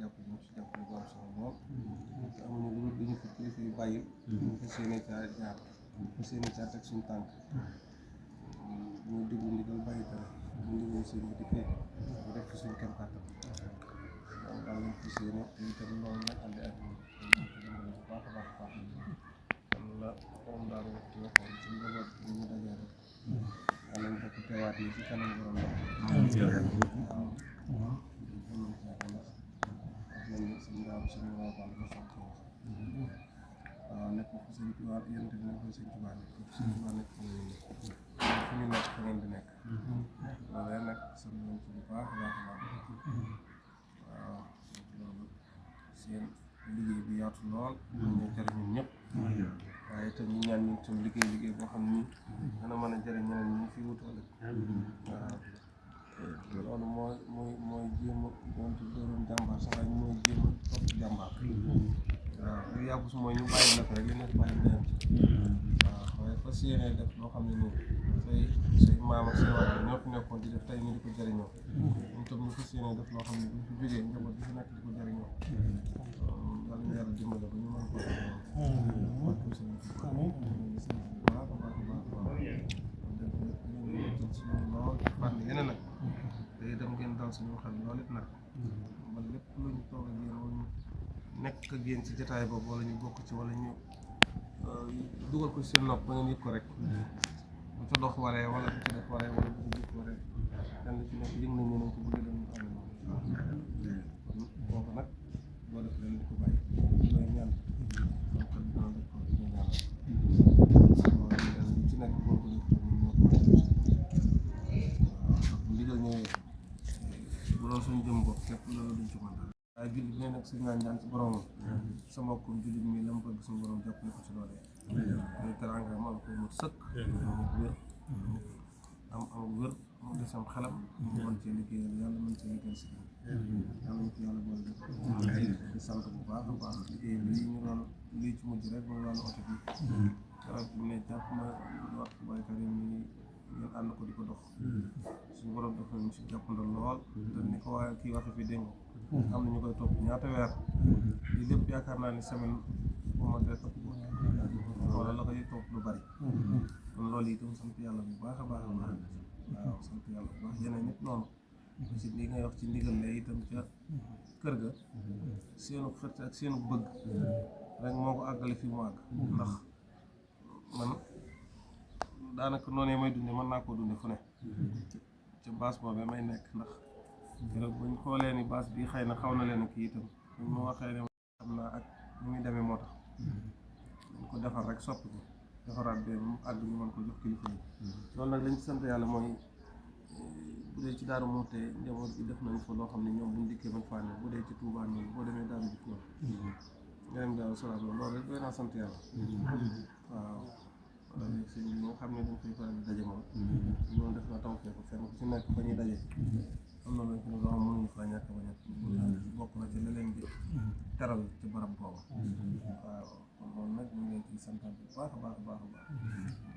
jàpp ñu si jàppale bu am solo lool te amuñu lu dul dañu fi kilifa yu bàyyi ñu fas yéene caa jaar fas yéene caa teg suñu tànk ñu diglu ndigal bàyyi tere ñu ndigal seen bi dikkee ñu def ci suñu kem kàttan donc daal lañ fas yéene te itam loolu nag àndi ak ñu bu baax a baax a baax kon la moom daal waxtu waxoon ci njaboot bi ñu dajee rek nañ bokk teewaat yi ci kanam borom ndox waaw waaw nekk ko sëñ Tuubaa yéen tamit nekk ko sëñ Tuubaa nekk ko sëñ Tuubaa nekk ko fu ñu nekk fa ngeen di nekk loolee nag sant nañ ci bu baax a baax a baax waaw loolu seen liggéey bi yaatu lool ñu jëriñ ñun ñëpp waaye itam ñu ñaan ñu itam liggéey boo xam ni dana mën a jëriñ ñeneen ñi fi wutoole waaw loolu mooy jéem a doonte doon jàmbaar sax waaye mooy jéem a topp jàmbaar waaw lu yàggu su mooy ñu bàyyi la ko rek li nekk bàyyi leen waaw waaye fas yéene def loo xam ne nii say maam ak say waajur ñoo fi nekkoon di def tey ñu di ko jëriñoo ñun tam ñu fas yéene def loo xam ne bu fi jógee njaboot bi fi nekk di ko jëriñoo yàlla ñu yàlla dimbale ba ñu mën ko lool fànn yeneen nag day dem ngeen dal suñu xel lool it nag ba lépp lu ñu toog ak yéen wala ñu nekk ak yéen ci jotaay boobu wala ñu bokk ci wala ñu dugal ko seen nopp ba ngeen yëg ko rek bu ca dox waree wala bu ci def waree wala bu ci jëf waree kenn ci nekk yëg nañ ne ko bëgg dañu amee noonu kooku nag boo def leen di ko bàyyi koy ñaan donc dina def ko ñu ñaan ci nekk boo ko def ndigal ñëwee bu doon suñu jëm bopp képp loolu duñ ci mën waaye jullit ne nag suñu naan ñaan ci boromam sa mbokkum jullit mi la mu bëgg suñu borom jàppale ko ci loolee ay teranga am ko mu sëkk wér am wér mu desam xelam mu mën cee liggéeyal yàlla mën cee liggéeyal si yàlla ñu ko yàlla boole def di sant bu baax a baax liggéey bi ñu doon lii ci mujj rek mooy wàllu oto bi keroog bi ne jàpp na wax baykat yi ñu ànd ko di ko dox suñu borom def nañu si jàppandal lool te ni ko waaye kii waxe fi dégg am na ñu koy topp ñaata weer lii lépp yaakaar naa ni semaine bu ma dee topp wala la koy topp lu bari kon loolu itam sant yàlla bu baax a baax a baax waaw sant yàlla bu baax yeneen nit noonu ci li ngay wax ci ndigal la itam ca kër ga seenu xët ak seenu bëgg rek moo ko àggale fi mu àgg ndax man daanaka noonu may dunde mën naa koo dunde fu ne ca baas boobee may nekk ndax keroog buñ xoolee ni baas bi xëy na xaw na leen kii itam buñ ma waxee ne xam naa ak ni muy demee moo tax dañ ko defar rek soppi ko defaraat bee mu àgg ñu mën ko jox kilifa yi loolu nag lañ ci sant yàlla mooy bu dee ci Daaru Muxti njaboot bi def nañ fa loo xam ne ñoom buñ dikkee man fànne bu dee ci Touba noonu boo demee Daaru Jikko nga dem Daaru Salaam loolu rek doy naa sant yàlla waaw si ñi nga xam ne dañ koy faral di daje moom loolu def na taw feeku fenn ku ci nekk ba ñuy daje am na lañ ko loo xam mënuñu faa ñàkk ba ñàkk bokk na ci la leen di teral ci barab boobu waaw kon loolu nag ñu ngi leen ciy santaat bu baax a baax a baax a baax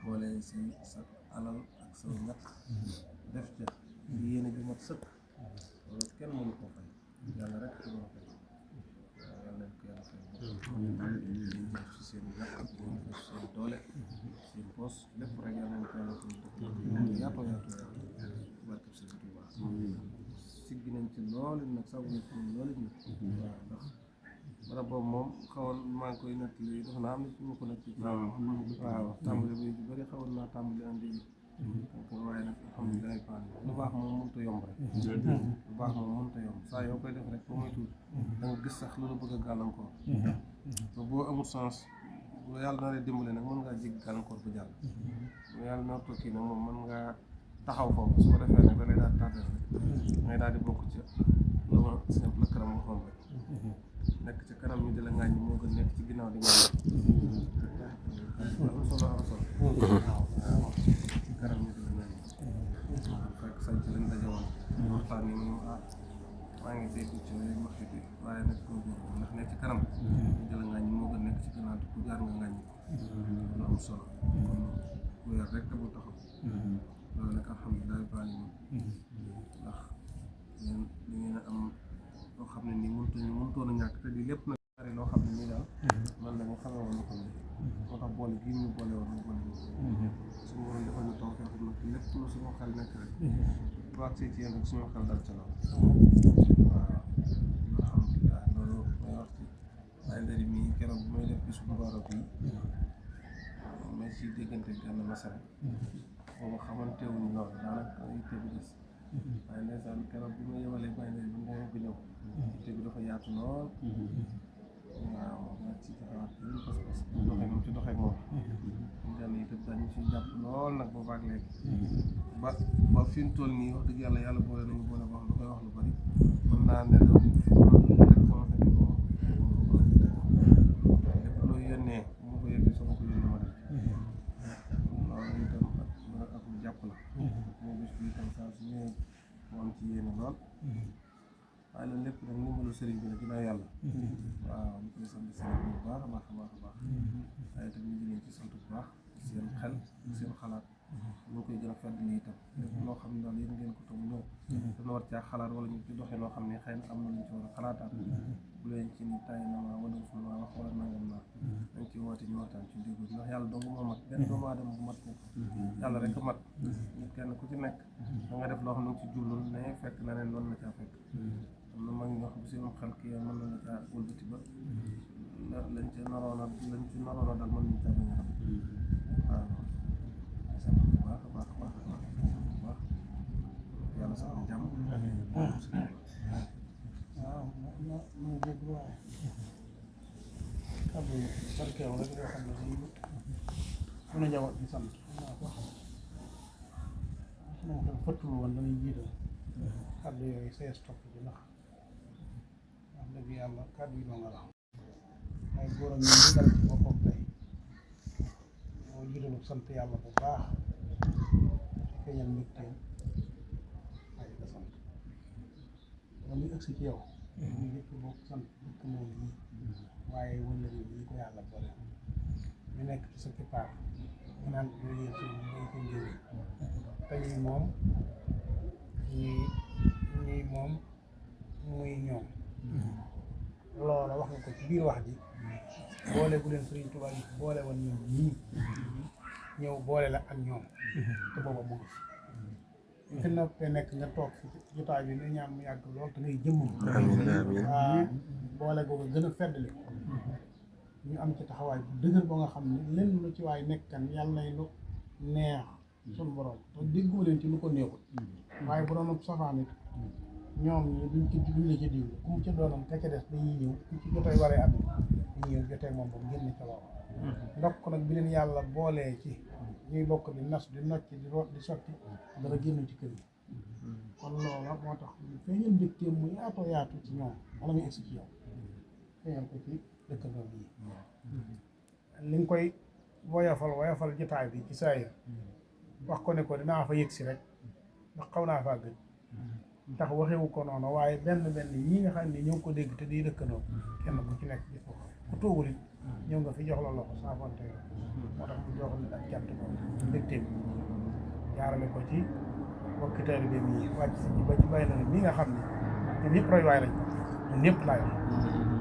boole si sa alal ak sa ñàkk def ca yéene bi mat sëkk loolu kenn mënu koo fay yàlla rek ci mën a fay waaw yàlla nañ ko yàlla fay ñu def ci seen ñàkk ñu def seen doole seen poos lépp rek yàlla nañ ko yàlla fay yaatoo yaatoo barkeb seen Tuuba siggi nañ ci loolu nag sabu nañ ci loolu nag waaw ndax barab boobu moom xawoon maa ngi koy natt li dafa naa am na ñu ko natt waaw tàmbali bi ju bëri xawoon naa tàmbali andi waaye nag alhamdulilah paan lu baax moom mënut a yomb rek lu baax moom mënut a yomb saa yoo koy def rek ba muy tuuti da nga gis sax loolu bëgg a gàllankoor te boo amul sens bu yàlla naree dimbale nag mën ngaa jéggi gàllankoor bu jàll bu yàlla nar ko kii nag moom mën ngaa taxaw foofu su ko defee nag da lay daal tardé rek ngay daal di bokk ci lu ma simple karam waxoon rek nekk ci kanam ñu di la ŋàññi moo gën nekk ci ginnaaw di ŋàññi am solo am solo waaw ci kanam ñu di la ŋàññi waaw fekk sañ ci lañ daje woon waxtaan ni mu maa ngi dégg ci léegi waxiti waaye nag góorgóorlu ndax nekk ci kanam ñu di la ŋàññi moo gën nekk ci ginnaaw di ku jaar nga ŋàññi lu am solo ku yar rek te bu taxaw loolu nag alhamdulilah baal yi ndax yéen li ngeen a am loo xam ne nii mënutoon a ñàkk te di lépp nag bari loo xam ne nii daal man la ñu xamee woon xam ne moo tax boole gii ñu boole woon ñu boole suñu waroon defal ñu taw feexul nag lépp lu suñu xel nekk rek waag see ci yéen rek suñu xel dal ca la waaw alhamdulilah loolu may wax ci waaye ndari mii keroog bu may def bisu mbaaro bi may si déggante gànn masara boobu xamante wuñu loolu daanaka yitte bi des waaye ndeysaan keroog bi ma yebalee bàyyi ndari bi ndema bi ñëw yitte bi dafa yaatu lool waaw ma ci taxawaat yi pas-pas doxee moom ci doxee moom gan yi itam dañu ci jàpp lool nag ba baag léegi ba fi mu toll nii wax dëgg yàlla boole nañu boole wax lu koy wax lu bari mën naa ne la teg sama xel ko lépp loo yónnee mu ko yónnee sama ko yónnee ma def loolu itam ak lu jàpp la moo bis bi itam saa su ñëwee mu am ci yéene lool waaye loolu lépp nag ndimbalu sëriñ bi la ginnaaw yàlla waaw ñu koy sant sëriñ bi bu baax a baax a baax a baax waaye itam ñu ngi leen ci sant bu baax seen xel seen xalaat ñu koy gën a fedd lii itam lépp loo xam ne daal yéen ngeen ko tam ñëw dana war caa xalaat wala ñu ci doxee loo xam ne xëy na am na luñ ci war a xalaataat bu leen ci ni tay na maa wala fu ma wax wala nangam naa dañ ci woote ñu waxtaan ci déglu ndax yàlla dong moo mat benn doomu aadama bu mat foofu yàlla rek a mat nit kenn ku ci nekk da nga def loo xam ne ci jublu ne fekk na leen loolu la caa fekk am na mag ñoo xam ne seen xel kii mën na la caa wëlbati ba lañ ci naroon a dal mën nañ caa bañ a xam waaw sant bu baax a baax a baax a baax yàlla sax am jàmm waaw ma dégg waaye kàddu barkeew rek yoo xam ne si mën a njaboot bi sant naa ko su ma ko fëttul woon dañuy jiital kàddu yooyu sees topp ci ndax wax dëgg yàlla kàddu yi doo nga la waaye góoram yi ñu dal ci boppam tey moo jiitalu sant yàlla bu baax ci feeñal mbégteem waaye da sant ba muy ëgsi ci yow ñu jëkk bokk sant dëkk moom yi waaye wëllëg yi ko yàlla boole ñu nekk ci sa kippaar ñu naan yooyu ci ngay ko njëriñ te ñuy moom ñuy moom muy ñoom loola wax nga ko ci biir wax ji boole bu leen Sëriñ Tuubaa yi boole woon ñoom ñii ñëw boole la ak ñoom te booba mu ngi fi noppee nekk nga toog fi jotaay bi nu ñaan mu yàgg lool te ngay jëmmam boole googu gën a feddali ñu am ci taxawaay bu dëgër ba nga xam ne lenn lu ci waay nekkan yàlla nay lu neex suñu borom te déggoo leen ci lu ko neexul waaye bu doon safaan it ñoom ñi duñ la ci diw ku mu ci doonam te ca des dañuy ñëw ku ci jotee waree am dañuy ñëw jotee moom ba mu génn ca loolu ndox ko nag bi leen yàlla boolee ci ñuy bokk di nas di nocc di root di sotti dara génn ci kër yi kon loola moo tax feeñal mbégteem mu yaatoo yaatu ci ñoom wala muy egsi ci yow feeñal ko ci dëkkandoo yi li nga koy woyofal jotaay bi ci saa yi wax ko ne ko dinaa fa yëg si rek ndax xaw naa faa gëj ndax waxewu ko noonu waaye benn ñi nga xam ne ñoo ko dégg te di dëkkandoo kenn ku ci nekk gis ko ku toogul it ñëw nga fi jox la loxo saafante moo tax bu jox la ak cant ko mbégteem jaarale ko ci bokki taalibe bi wàcc si ba ci bàyyi na mi nga xam ne ñun ñëpp roy waay lañ ñun ñëpp laay wax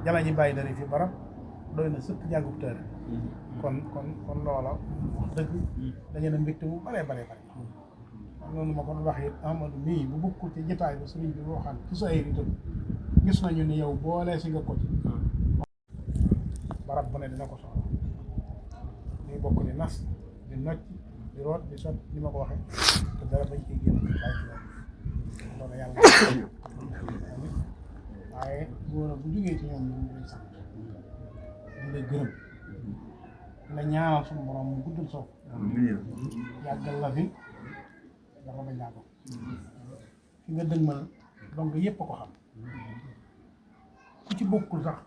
jala ñi bàyyi na fi barab doy na sëkk jàngub tër kon loola wax dëgg dañu ne mbégte mu bare noonu ma ko wax it Amadou mii bu bokkul ci jotaay ba sëriñ bi waxaan ci sa ay itam gis nañu ni yow boolee si nga ko ci barab bu ne dina ko soxla ñuy bokk di nas di nocc di root di sot ni ma ko waxee te dara bañ ciy génn bàyyi ci loolu yàlla waaye góor bu jógee ci ñoom ñu ngi lay sant di la gërëm di la ñaanal suñu borom mu guddal soof yàggal la fi dafa bañ naa ko fi nga dëgmal donc yëpp a ko xam ku ci bokkul sax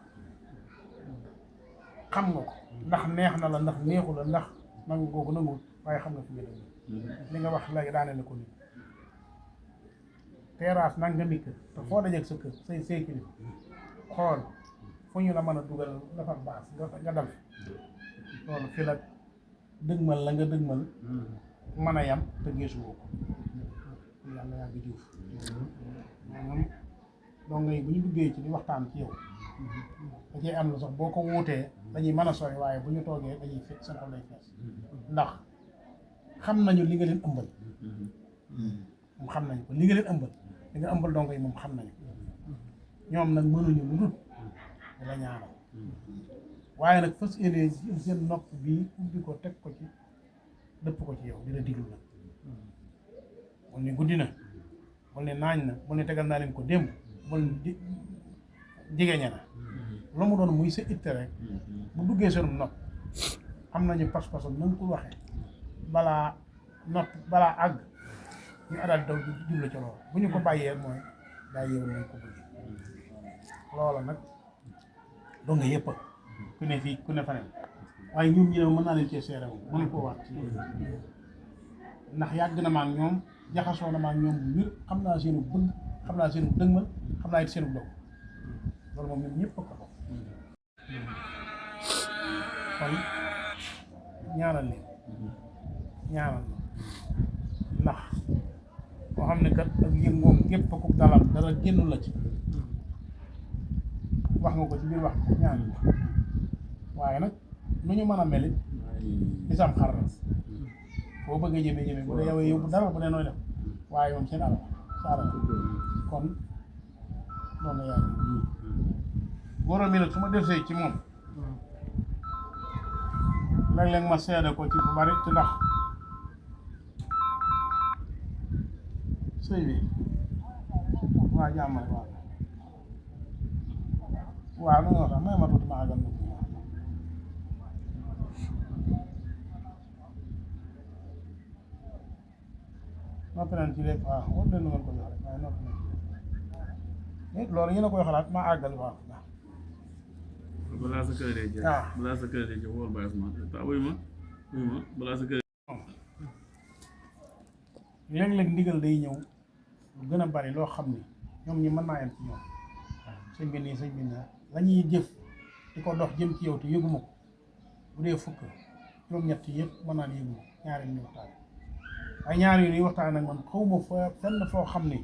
xam nga ko ndax neex na la ndax neexu la ndax nangu googu nanguwul waaye xam nga fi nga dëgmal li nga wax léegi daane na ko nii terrasse nag nga mikk te foo dajeeg sa kër say kilifa xool fu ñu la mën a dugal defar baas nga dal loolu fi la dëgmal la nga dëgmal mën a yam te geesu woo ko yàlla yaa ngi juuf moom donc ngay bu ñu duggee ci di waxtaan ci yow da cee am la sax boo ko wuutee dañuy mën a sori waaye bu ñu toogee dañuy fekk seen xol lay fees ndax xam nañu li nga leen ëmbal moom xam nañ ko li nga leen ëmbal li nga ëmbal dongo yi moom xam nañu ñoom nag mënuñu lu dul di la ñaanal waaye nag fas yéene seen nopp bii ubbi ko teg ko ci dëpp ko ci yow di la diglu nag bul ne guddi na bul ne naañ na bul ne tegal naa leen ko démb bul di jigéñe na lu mu doon muy sa itte rek bu duggee seen nopp am nañu pas-pasam na nga ko waxee balaa àgg ñu adal daw jublu ci loolu bu ñu ko bàyyee mooy daa yeewu nañ ko bëgg loola nag doo nga yëpp ku ne fii ku ne faneen waaye ñun ñi ne mën naa leen cee seere wu mën koo wax ci ndax yàgg na ma ak ñoom jaxasoo na ma ak ñoom bu wér xam naa seenu bëgg xam naa seenu dëgmal xam naa it seenu dow loolu moom ñun ñëpp a ko bokk kon ñaanal leen ñaanal ndax koo xam ne kat ak yëngoom gépp ko dalam dara génnu la ci wax nga ko ci biir wax ñaan waaye nag nu ñu mën a melit bisam xar la boo bëggee jëme bu dee yow yóbbu dara bu dee nooy def waaye moom seen alal sa alal kon noonu yaa ngi góoram mi nag su ma defee ci moom léeg-léeg ma seede ko ci fu bari ci ndax sëy bi waa jàmmal waaw lu nga wax may ma tuuti ma àggal na noppi nañ ci lépp waaw war leen lu ngeen ko jox rek waaye noppi nañ ci loolu yéen a koy xalaat ma àggal waaw balaa sa kër de jeex balaa sa kër de jeex xool Baye Ousmane wuy ma balaa sa kër léeg-léeg ndigal day ñëw lu gën a bari loo xam ni ñoom ñi mën naa yem ci ñoom sëñ bi nii sëñ bi nii la ñuy jëf di ko dox jëm ci yow te yëguma ko bu dee fukk juróom-ñett yëpp mën naa ne yëguma ko ñaari ñu waxtaan waaye ñaari yu ñuy waxtaan nag man xawma fa fenn foo xam ni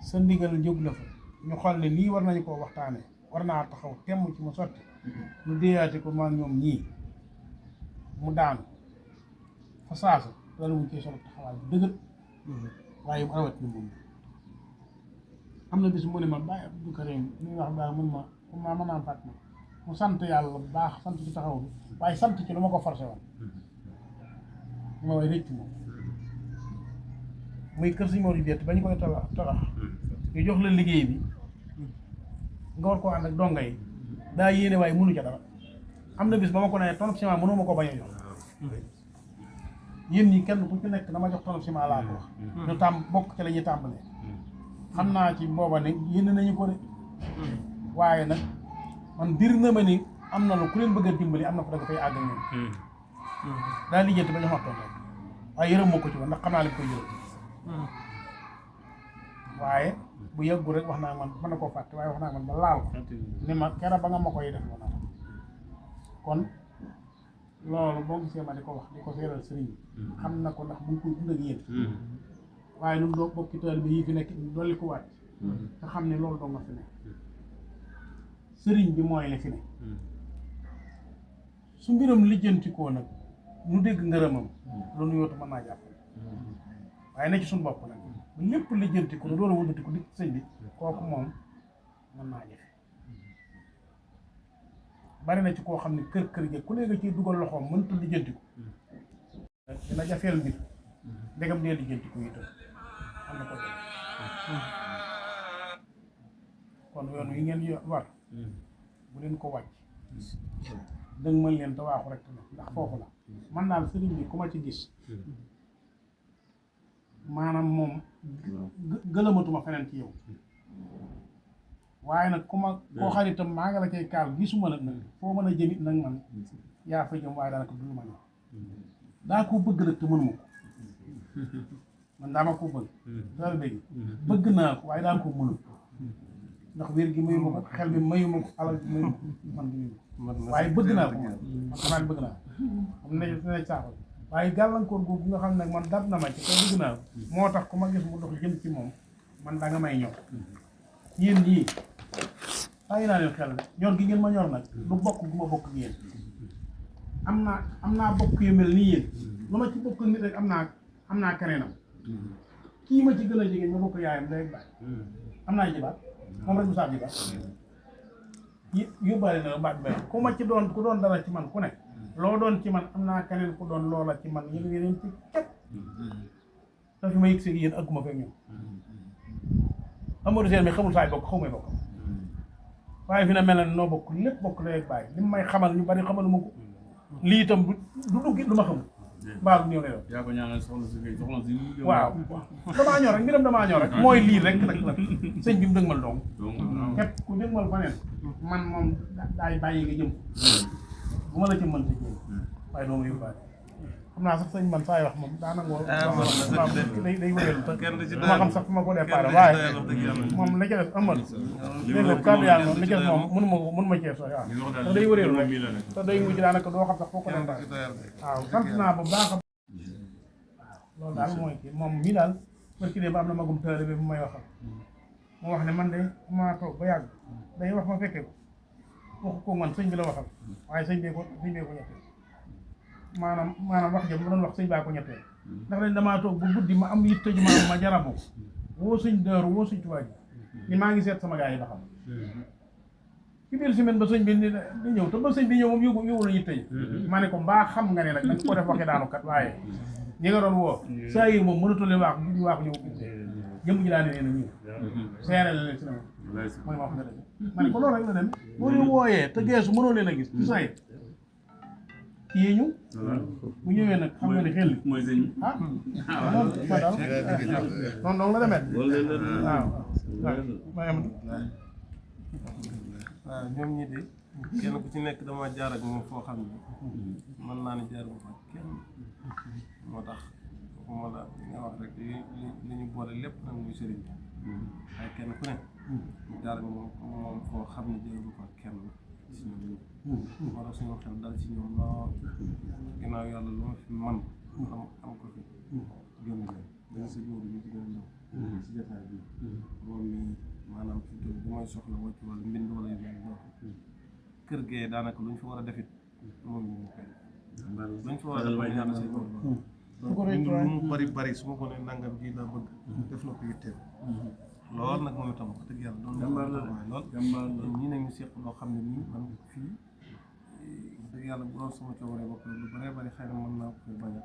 sa ndigal jóg na fa ñu xool ne lii war nañu koo waxtaanee war naa taxaw temm ci mu sotti ñu déyaate ko maa ñoom ñii mu daanu fa saasa dana wuñ cee solo taxawaay bu dëgër waaye mu rawat ni moom am na bis mu ne ma Baye Abdou Karim muy wax baax mun ma comme maa mën a fàtt ma mu sant yàlla bu baax sant ci taxaw bi waaye sant ci lu ma ko forcé woon ma way rëcc moom muy kër si Modou Diet ba ñu koy tabax ñu jox la liggéey bi nga war koo ànd ak donga yi daa yéene waaye mënu ca dara am na bis ba ma ko nee tonne ciment mënu ma ko bañ a jox yéen ñi kenn ku ci nekk dama jox tonne ciment laa ko wax ñu bokk ci la ñuy tàmbalee xam naa ci booba ne yéen nañu ko de waaye nag man bir na ma ni am na lu ku leen bëgg a dimbali am na ko da nga fay àgg ñoom daa lijjanti ba ñu waxtoon rek waaye yërëm ma ko ci woon ndax xam naa li koy yërëm waaye bu yëggu rek wax naa man mën na koo fàtte waaye wax naa man ba laal ko ni ma kera ba nga ma koy def woon kon loolu boo gisee ma di ko wax di ko seeral sëriñ bi xam na ko ndax mu ngi koy dund ak yéen waaye ñun doo bokki taal bi yi fi nekk dolli ko wàcc te xam ne loolu doo nga fi nekk sëriñ bi mooy la fi ne su mbiram lijjantikoo nag nu dégg ngërëmam loolu yootu mën naa jàpp waaye ne ci suñu bopp nag ba lépp lijjantiku nu door a wëlbatiku di sëñ bi kooku moom mën naa jafe bari na ci koo xam ne kër gi ku ne nga ciy dugal loxoom mënta lijjantiku dina jafeel mbir ndegam dee lijjantiku itam am na ko def kon yoon wi ngeen war bu leen ko wàcc dëgg mën leen te waaxu rek ndax foofu la man daal sëriñ bi ku ma ci gis maanaam moom gëlëmatuma feneen ci yow waaye nag ku ma koo xaritam maa nga la cay kaal gisuma nag foo mën a jëmit nag man yaa fa jëm waaye daanaka du ma ñëw daa ko bëgg nag te mënuma ko man daa ma ko bëgg daal dégg bëgg naa ko waaye daal ko mënul ndax wér gi mayu ma ko xel bi mayu ma ko alal bi mayu ma ko waaye bëgg naa ko man xanaa bëgg naa am na saako waaye gàllankoor googu nga xam ne nag man dab na ma ci te bëgg naa moo tax ku ma gis mu dox jëm ci moom man da nga may ñëw yéen ñii bàyyi naa leen xel ñor gi ngeen ma ñor nag du bokk gu ma bokk ak yéen am naa bokk yu mel nii yéen lu ma ci bokk nit rek am naa keneenam kii ma ci gën a jege ma bokk yaayam day baay am naa jibaat moom rek mu saa jibaat yóbbaale na baat benn ku ma ci doon ku doon dara ci man ku ne loo doon ci man am naa keneen ku doon loola ci man yéen yeneen ci képp te fi ma yëg si yéen ëgguma fekk ñoom Amadou Sène mi xamul saay bokk xaw may bokk waaye fi na mel ne noo bokk lépp bokk la ak bàyyi li may xamal ñu bari xamaluma ko lii itam du dugg lu ma xamul mbaa du ñëw ne yaa ko ñaanal soxna si waaw damaa ñor rek mbiram damaa ñor rek mooy lii rek nag sëñ bi mu dëgmal dong képp ku dëgmal faneen man moom daay bàyyi nga jëm bu ma la ci mën ta jëm waaye doo ma yóbbaale xam naa sax sëñ man saay wax moom daa nangoo day wéyal te dama xam sax fu ma ko déparé waaye moom la ca def amal dégg kàddu yàlla moom la ca def moom mënuma cee sooy waaw te day wéyal rek te day mujj daanaka doo xam sax foo ko déparé waaw sant naa bu baax a loolu daal mooy kii moom mii daal barki de ba am na magum taalibe bu may waxal mu wax ne man de maa toog ba yàgg day wax ma fekkee ko waxu ko man sëñ bi la waxal waaye sëñ bee ko ñettee maanaam wax jëm mu doon wax sëñ baa ko ñettee ndax dañ damaa toog ba guddi ma am yitte ju ma jarabu woo sëñ Daaru woo sëñ Tuubaa ji ni maa ngi seet sama gars yi ba xam ci biir semaine ba sëñ bi di ñëw te ba sëñ bi ñëw moom yóbbu la yitte ji ma ne ko mbaa xam nga ne nag danga ko def waxee daanu kat waaye ñi nga doon woo saa yi moom mënatule waax ñu waax ñëw jëm ji daa ne na ñëw seere la leen si na ma ne ma wax nga dëgg ma ne ko loolu rek la dem boo leen wooyee te geesu mënoo leen a gis ci saa yi kii ñu bu ñëwee nag xam nga ne xel mooy sëñ ah noonu ma daal noonu dong la demee waaw ñoom ñi de kenn ku ci nekk dama jaar ak moom foo xam ne mën naa ne jaar bu fa kenn moo tax moo la li nga wax rek li ñu boole lépp nag muy sëriñ bi waaye kenn ku ne ñu jaar ak moom foo xam ne jaar bu fa kenn ci ñoom moo tax suñu xel dal ci ñoom lool ginnaaw yàlla lu ma fi man am ko fi gën leen dañ si góor ñu ci gën a ñëw si jotaay bi moom mi maanaam fi toll bu may soxla wàcc wala mbind wala yu mel noonu kër gee daanaka lu ñu fa war a defit moom ñu koy lu ñu fa war a def ñaata say góor loolu lu mu bari su ma ko ne nangam ji laa bëgg def na ko yitteel lool nag moom itam wax dëgg yàlla doon lool ñii nag ñu seq loo xam ne nii man fii wax dëgg yàlla bu doon sama coobaree bopp lu bëree bëri xëy na mën naa ko koy bañ a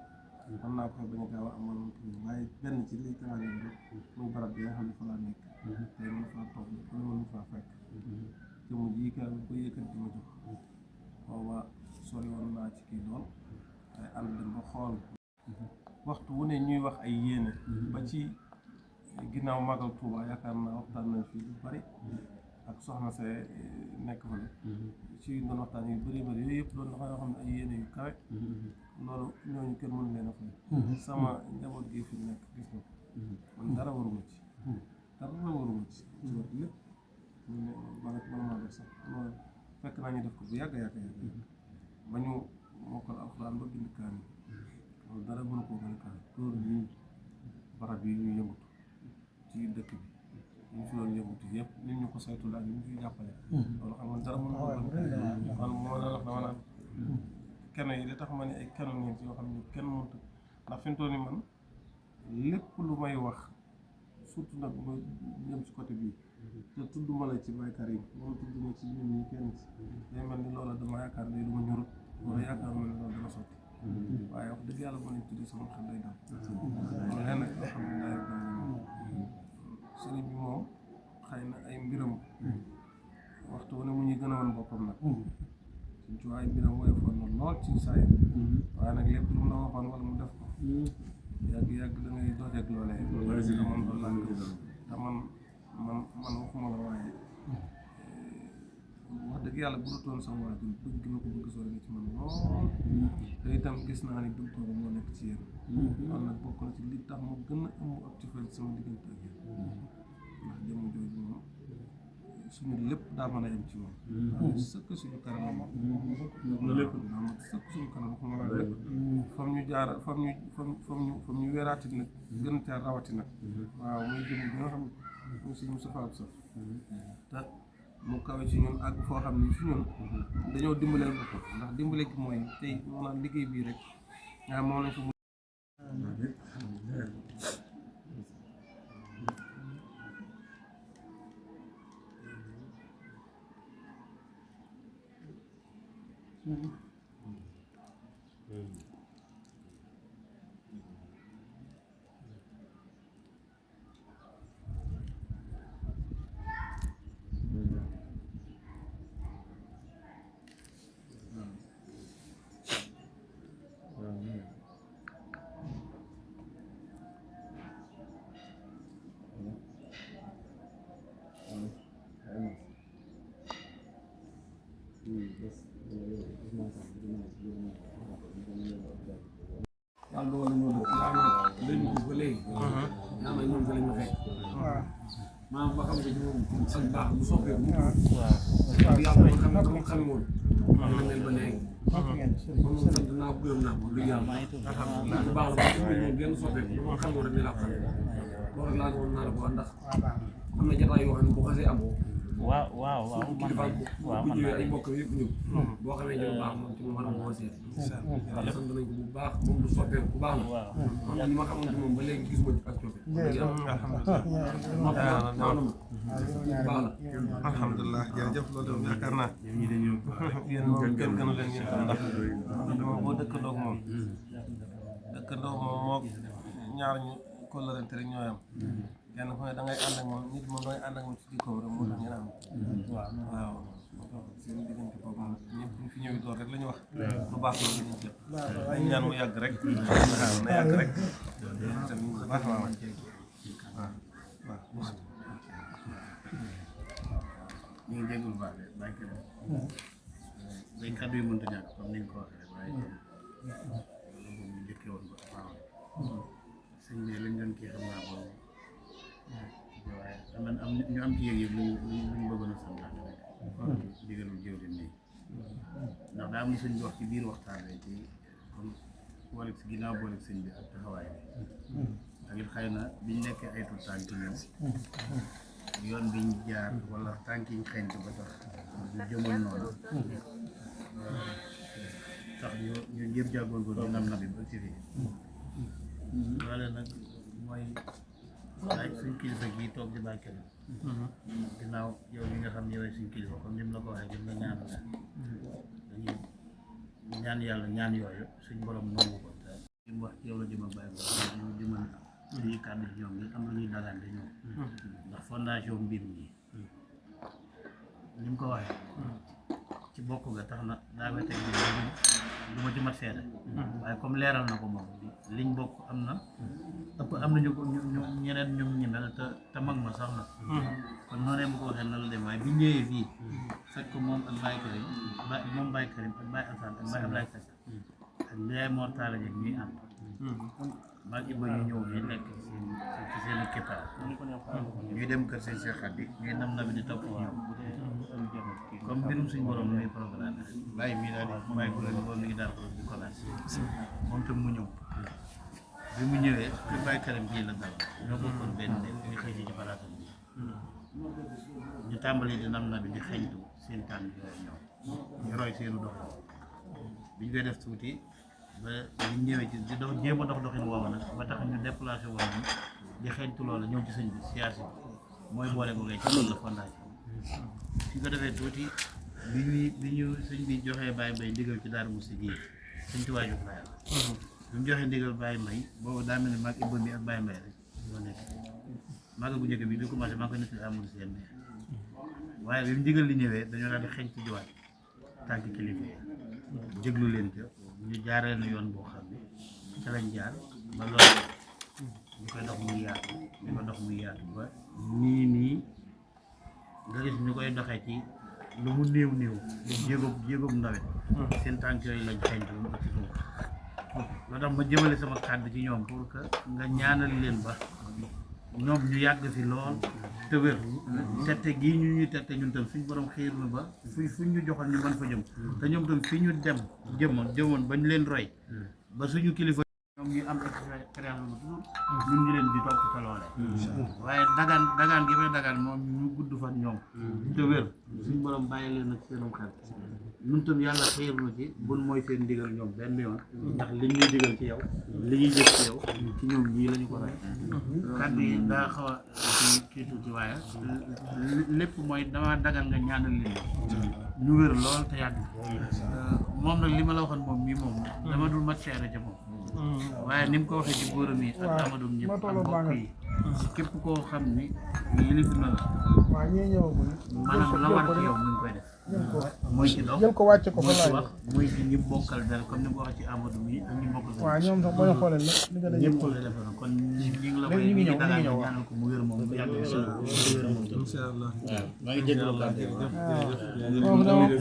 gaaw a amal waaye benn ci liy tamaane bi rek muy barab bi nga xam ne fa laa nekk tey mën faa toog ku ne mën faa fekk jëmm ji ka ko yëkkati ma jox booba sori woon naa ci kii lool waaye ànd dem ba xool waxtu wu ne ñuy wax ay yéene ba ci ginnaaw magal Touba yaakaar naa waxtaan nañ fii lu bari ak soxna se nekk fa la ci doon waxtaan yu bëri yooyu yëpp doon dafa yoo xam ne ay yéene yu kawe loolu ñooñu kenn mënu leen a fay sama njaboot gi fi nekk gis nga ko man dara waruma ci lépp ñu ne man maa def sax fekk naa ñu def ko bu yàgg ba ñu mokkal alxuraan ba bind kaani loolu dara mënu koo gën a kaani loolu ñii barab yi ñuy yëngutu ci dëkk bi ñu fi doon yëngutu yëpp nit ñu ko saytu daal ñu fi jàppale loolu xam nga dara mënu koo gën a man moo la wax dama naan kenn yi li tax ma ne ay keno ñeent yoo xam ne kenn mënut ndax fi mu toll nii man lépp lu may wax surtout nag ma jëm ci côté bii te tudduma la ci baykat yi wala tudduma ci ñun ñi kenn ci day mel ni loola dama yaakaar ne du ma ñorut wala yaakaar ma ne loolu dana sotti waaye wax dëgg yàlla moo leen tuddi sama xel day dal leneen nag loo xam ne daay sëriñ bi moom xëy na ay mbiram waxtu wu ne mu ñuy gën a woon boppam nag suñ ci ay mbiram woyofoon na lool ci saa yi waaye nag lépp lu mu la waxoon wala mu def ko yàgg da ngay dooteeg loolee te man loolu laa gëm te man waxuma la waaye wax dëgg yàlla bu dutoon sama waajur bëgg na ko bëgg soo ci man lool te itam gis naa ni bëgg boobu moo nekk ci yéen loolu nag bokk na ci li tax mu gën a am ak ci fële sama diggante ak yéen ndax jëmm jooju moom suñu lépp daa mën a yem ci moom daa sëkk suñu kanam lépp daa ma sëkk suñu kanam waxuma la lépp fam ñu jaar fam ñu weeraati nag gën caa rawati nag waaw muy jëm bi nga xam ne muy suñu safaab saf te mu kawe ci ñun ak foo xam ne ci ñun dañoo dimbaleel bopp ndax dimbale ki mooy tey maanaam liggéey bii rek nga xam moom lañ ko yàlla dogal na ñoo dëkk yaa ngi ba léegi. yaa may ñoom fa lañ ma fekk. maanaam ba xam nga ñoom ak baax bu soppeeku. waaw yàlla man xam nga xam woon. wax na mel ba léegi. moom sant naa ko gërëm naa ko dëgg yàlla. alhamdulilah bu baax la ba suñu ñoom genn soppeeku ba xam woon rek ni laa ko xam. loolu rek laa ne woon naa la ko ndax am na jotaay yoo xam ne bu xasee am. waaw man man ay mbokk yëpp ñëw. boo xamee ñu baax moom ci mu mën a moo seet. sant nañ ko bu baax moom du soppeeku bu baax la. man ñi ma xamante moom ba léegi gis ma ak alhamdulilah jërëjëf loolu de yaakaar naa yéen moom kenn gënu leen ñun ndax dama boo dëkkandoo moom moo ñaar ñu kóllërante rek ñooy am kenn ku ne da ngay ànd ak moom nit moom dangay ànd ak moom ci jikkoom rek moo tax ngeen am waaw seen diggante boobu moom ñëpp ñu fi ñëwee loolu rek la ñu wax lu baax la ñu jëpp dañ ñaan mu yàgg rek waaw na yàgg rek baax waaw ñu ngi jégalu baax de bàyyi ko dañ kàddu yu mënta ñàkk comme ni nga ko waxee rek waaye loolu ñu njëkkee woon ko avant sëñ bi lañ doon kii xam naa ko waaye am ñu am ci yëg-yëg lu ñu bëggoon a santaane rek digalul jëwriñ nii ndax daa am lu sëñ bi wax ci biir waxtaan wi ci comme booleeg si ginnaaw booleeg sëñ bi ak taxawaay bi ak it xëy na biñ nekkee ay tuut tànk ñoom yoon biñ jaar wala tànk yi ñu xeeñ ba tax ñu jëmoon noonu tax ñu ñëpp jàggoon ko di nam na bi ba ci fii loole nag mooy waaye suñ kilifa gii toog di bàkkeel ginnaaw yow mi nga xam ne yow suñ kilifa comme ni mu la ko waxee gën la ñaanal dañuy ñaan yàlla ñaan yooyu suñ borom nangu ko te li mu wax yow la jëm ak bàyyi ko ñu jëmal suñuy kàddu ci ñoom bi am na ñuy dagante ñoom ndax fondation mbir mi ni mu ko waxee ci bokk ga tax na daa koy teg du ma ci mat seede waaye comme leeral na ko moom liñ bokk am na ëpp am na ñu ko ñeneen ñoom ñi mel te mag ma sax na kon noonee mu ko waxee na la dem waaye bi ñëwee fii fekk ko moom ak Baye Karim moom Baye Karim ak Baye Assane ak Baye Ablaye Seck ak Ndiaye Mor Talla Dieng ñuy ànd maag Iba ñu ñëw fii nekk ci seen i keppaar ñuy dem kër seen Cheikh Khady ñuy nam na bi di topp ñoom comme mbirum suñu borom ni muy programme bàyyi mii daal di bàyyi ko leen loolu mi ngi daal ko di commerce moom tam mu ñëw bi mu ñëwee kër Baye Karim bii la dal ñoo bokkoon benn ne ñu xëy ci palaatam bi ñu tàmbali di nam na bi di xeñtu seen tànk yooyu ñoom ñu roy seenu dox bi ñu koy def tuuti ba ñu ñëwee ci di dox jéem a dox doxin woowu nag ba tax ñu déplacé woon ñu di xeñtu loolu ñëw ci sëñ bi siyaasi mooy boole ko ngay ci loolu la fondation su ko defee tuuti bi ñu sëñ bi joxee Baye Mbaye ndigal ci Daaru Musti gi sëñ Tuubaa jox la yàlla bi mu joxee ndigal Baye Mbaye boobu daa mel ni maag Ibba mi ak Baye Mbaye rek ñoo nekk maaga bu njëkk bi bi commencé maa ngi koy nettali amul seen waaye bi mu ndigal li ñëwee dañoo daal di xeeñ ci jiwaat tànk kilifa yi jéglu leen ca ñu jaaree na yoon boo xam ne ca lañ jaar ba loolu ñu koy dox muy yaatu ñu ko dox muy yaatu ba nii nga gis ñu koy doxee ci lu mu néew jéegoob nawet seen tànk yooyu lañ xeeñ ba mu ëpp ci suuf loo tax ma jëmale sama kàddu ci ñoom pour que nga ñaanal leen ba ñoom ñu yàgg fi lool te wér tette gii ñu ñuy tette ñun tam suñ borom xiir na ba fuñ ñu joxoon ñu mën fa jëm te ñoom tam fi ñu jëmoon bañ leen roy ba suñu kilifa comme ñu am expérience bu toujours ñun ñu leen di topp ca loole waaye dagaan gi may dagaan moom ñu gudd fan ñoom te wér suñu borom bàyyi leen ak seenum xel ñun tam yàlla xiir na ci bun mooy seen ndigal ñoom benn yoon ndax li ñuy digal ci yow li ñuy jëf ci yow ci ñoom ñii la ñu ko rey kàddu yi daa xaw a kii tuuti waaye lépp mooy dama dagaan nga ñaanal leen ñu wér lool te yàgg moom nag li ma la waxoon moom mii moom dama dul mat seere ca moom waaye ni mu ko waxee ci góoram yi ak Amadou ñëpp ak mbokk yi képp koo xam ni yilif na la waaw ñee ñëwagul maanaam la war ci yow mu ngi koy def muy ci dox jël ko wàcce ko fa muy ci laaj wax muy ci ñi bokkal dara comme ni nga ko waxee ci Amadou mi ak ñi bokkal waaw ñoom sax boo ñu xoolee li nga dañuy ñëpp la defe na kon ñi ngi la koy ñi ngi dagaan ñaanal ko mu wér moom bu yàgg wér moom incha allah maa ngi jégalu la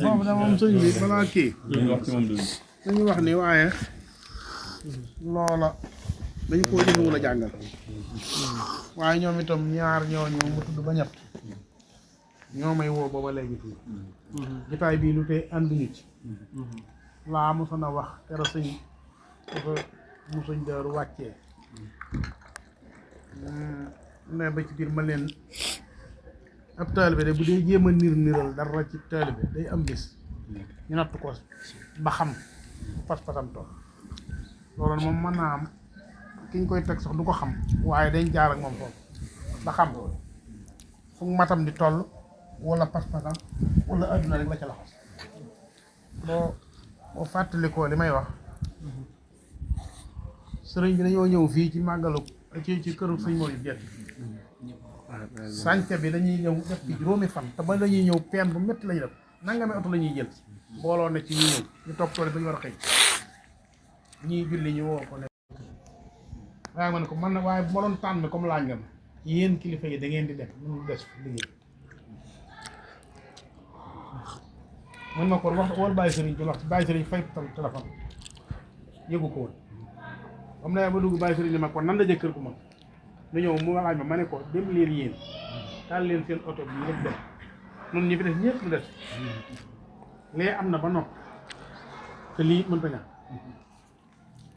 foofu da moom sëñ bi balaa kii wax ci moom dëgg dañuy wax ni waaye loola dañu koo jëfewul a jàngal waaye ñoom itam ñaar ñooñu mu tudd ba ñett ñoo may woo booba léegi fii jotaay bii lu tee ànduñu ci laa mosoon a wax kero sëñ dafa mu sëñ daaru wàccee ne ba ci biir ma leen ab taalibe de bu dee jéem a niral dara ci taalibe day am bis ñu natt ko ba xam pas-pasam tool loolu moom mën naa am ki ñu koy teg sax du ko xam waaye dañ jaar ak moom foofu ba xam fu matam di toll wala pas-pasam wala adduna rek la ca laxas boo fàttalikoo li may wax sëriñ bi dañoo ñëw fii ci màggalu ci këru sëñ Mor yu jett sànca bi dañuy ñëw def fi juróomi fan te ba dañuy ñëw peen bu métti lañu def nangami oto la ñuy jël booloo ne ci ñu ñëw ñu topp tool ba ñu war a xëy ñii julli ñu woo ko ne waaye ma ne ko man na waaye bu ma doon tànn comme laaj nga ma yéen kilifa yi da ngeen di def mënul des liggéey mën ma ko wax wala bàyyi sëriñ bi wax ci bàyyi sëriñ fay tam téléphone yëgu ko woon am na ba dugg bàyyi sëriñ ni ma kon nan la jëkkër gu ma nu ñëw mu laaj ma ne ko dem leen yéen taal leen seen oto bi rek dem noonu ñi fi des ñëpp lu des lee am na ba nopp te lii mënta ñàkk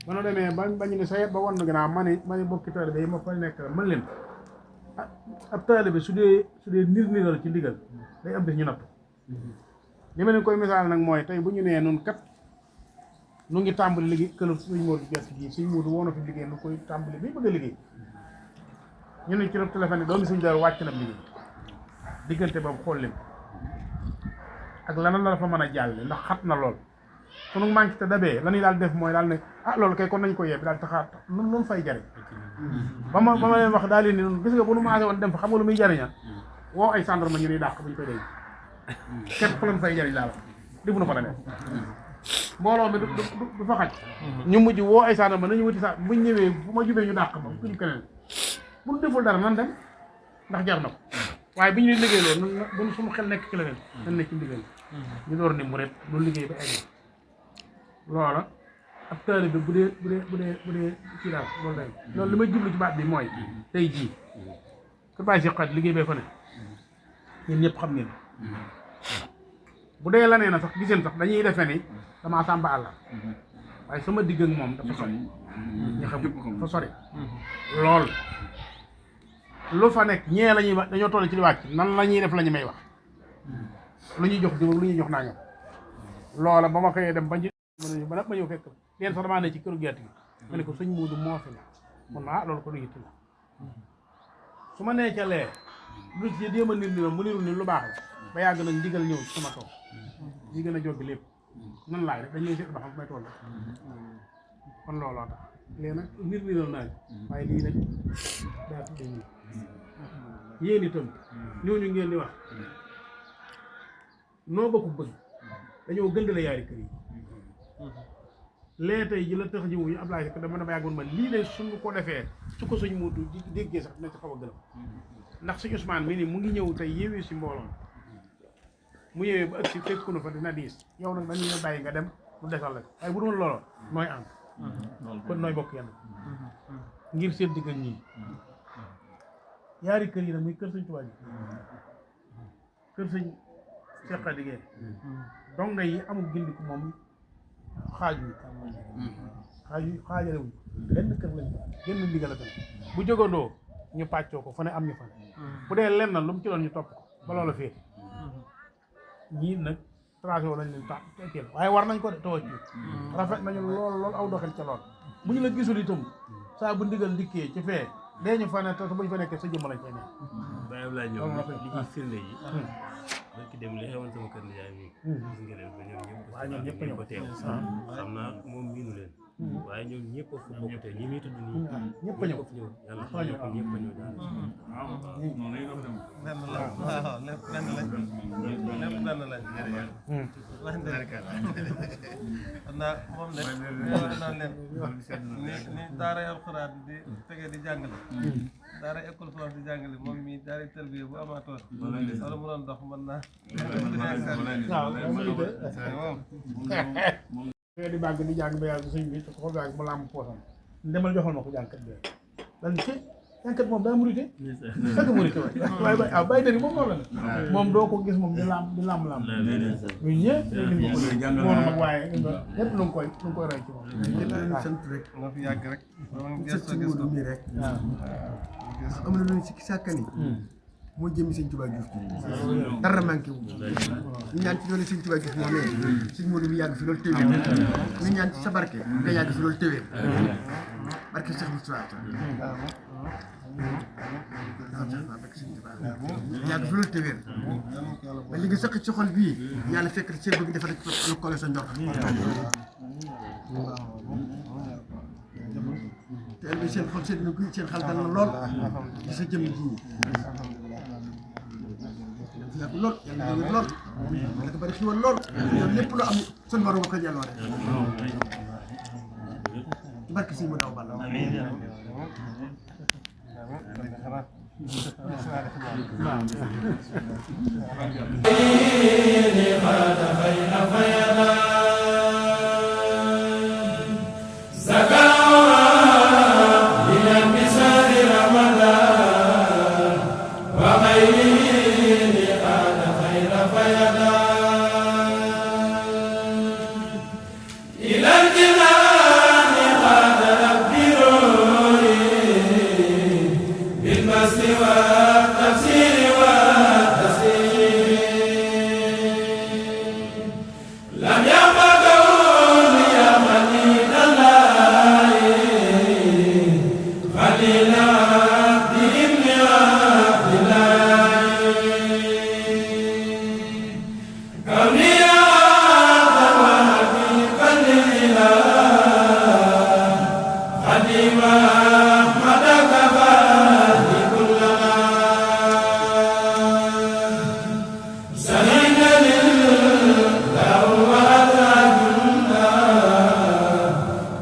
ba nu demee bañu ne sayet ba wan na gannaaw ma ne bokki taalibe yi ma fa nekk mën leen ab taalibe su dee niral ci ndigal day am bis ñu natt li ma leen koy misaal nag mooy tey bu ñu nee nun kat nu ngi tàmbali liggéey këlub suñ Moodu gerte gi suñ Moodu woon na fi liggéey nu koy tàmbali bi bëgg a liggéey ñu ne ci la téléphone yi doomi suñ daal wàcc na liggéey diggante boobu xool leen ak lan la fa mën a jàlle ndax xat na lool sunu manqué te dabee la ñuy daal def mooy daal ne loolu kay kon nañ ko yebbi daal taxaar nun fay jariñ ba ma leen wax daal leen ni nun gis nga bu nu maasee woon dem fa xam nga lu muy jariña woo ay gendarme ñu nuy dàq bu ñu koy dégg képp lañ fay jariñ laa la defu na fa la ne mbooloo mi du fa xaj ñu mujj woo ay gendarme nañu wuti sa buñ ñëwee bu ma jubee ñu dàq ma kuñ keneen bu ñu deful dara nan dem ndax jar na ko waaye bi ñu ne liggéey loolu nan suñu xel nekk ci leneen nan nekk ci ndigal ñu door ni mu ret lu liggéey ba egg loola ab taalibe bu dee ci daal loolu day loolu li may jublu ci baat bi mooy tey jii ka bàyyi si xat liggéey bee fa ne ñun ñëpp xam ngeen bu dee la nee na sax giseen sax dañuy defee ni damaa sàmba àlla waaye sama digg ak moom dafa sori ñu xam dafa sori lool lu fa nekk ñee la ñuy wax dañoo toll ci di wàcc nan la ñuy def la ñu may wax lu ñuy jox diw lu ñuy jox naa ñoom loola ba ma xëyee dem ba ba nag ma ñëw fekk leen sax damaa ne ci këru gerte gi ma ne ko sëñ Moodu moo fi ne mun ma loolu ko du yitti la su ma nee ca lee lu ci déem a nit ni mu niru ni lu baax la ba yàgg nag ndigal ñëw ci sama tool li gën a jóg lépp nan laay rek dañuy seet ba xam may toll kon looloo tax léegi nag nit niral naa waaye lii nag daa tudde ñi yéen itam ñooñu ngeen di wax noo bokk bëgg dañoo gëndale yaari kër yi lee tey ji la tax ji wuñu Ablaye Seck dama yàggoon man lii de suñu ko defee su ko suñ Moodu di déggee sax dina ci xaw a gëlëm ndax suñu Ousmane mi ni mu ngi ñëw tey yéwee si mbooloon mu ñëwee ba ëgg si fekku na fa dina diis yow nag dañuy la bàyyi nga dem mu desal la waaye bu dul looloo nooy ànd kon nooy bokk yenn ngir seen diggal ñii yaari kër yi nag muy kër sëñ Tuubaa yi kër sëñ Seex Xaadim donga yi amul gindiku moom xaaju xaajalewuñ benn kër lañ ko génn ndigal a bu jógandoo ñu pàccoo ko fa ne am ñu fa ne bu dee lenn lu mu ci doon ñu topp ko ba loola fee ñii nag tracé lañ leen teel waaye war nañ ko de tawa ci rafet nañu lool aw doxel ca lool bu ñu la gisul itam saa bu ndigal ndikkee ci fee dee ñu fa ne te bu ñu fa nekkee sa jëmm lañ fay ne bàyyi laa ñëw li ci firnde yi barki dem li xewoon sama kër nijaay mi gis nga leen ba ñoom ñëpp ko teew xam naa moom miinu leen waaye ñoom ñëpp a fu bokk te ñi muy tudd nii ñëpp a ñëw yàlla xam ne ko ñëpp a ñëw daal benn la waaw lépp benn lañ lépp benn lañ wax dëgg xam naa moom de naan leen ni daaray alxuraan di tege di jàngale daaray école France di jàngale moom mii daaray tërbiye bu amaatoon wala mu doon dox mën naa moom di bàgg di jàng ba yàgg sëñ bi te xool bàgg mu làmb poosam demal joxal ma ko jàngkat bi dan ci jàngkat moom daa murite fekk murite waaye waaw bàyyi dëri moom noonu la moom doo ko gis moom di làmb ñun ñëpp moom mag waaye ñëpp lu ngi koy roy ci moom sant rek nga fi yàgg rek mi rek am na lu sikki sàkkani moo jëmmi sëñ Tuubaa Juuf dara manqué wu ñu ñaan ci doole sëñ Tuubaa Juuf moom ne sëñ Moodu bi yàgg fi loolu téwéer ñu ñaan ci sa barke nga yàgg fi loolu téwéer barke Cheikh Moustapha yàgg fi loolu téwéer ba li nga sëq ci xol bii yàlla fekk seen bëgg dafa rek lu kole sa njort te ëllëg seen xol seen seen xel dal na lool ci sa jëm ji yàgg lool yàlla wér lool yàlla ko bari xiwal lool yow lépp lu am sun borom nga ko jël rek barke si mu daw balla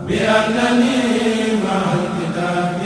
بأنني مع الكتاب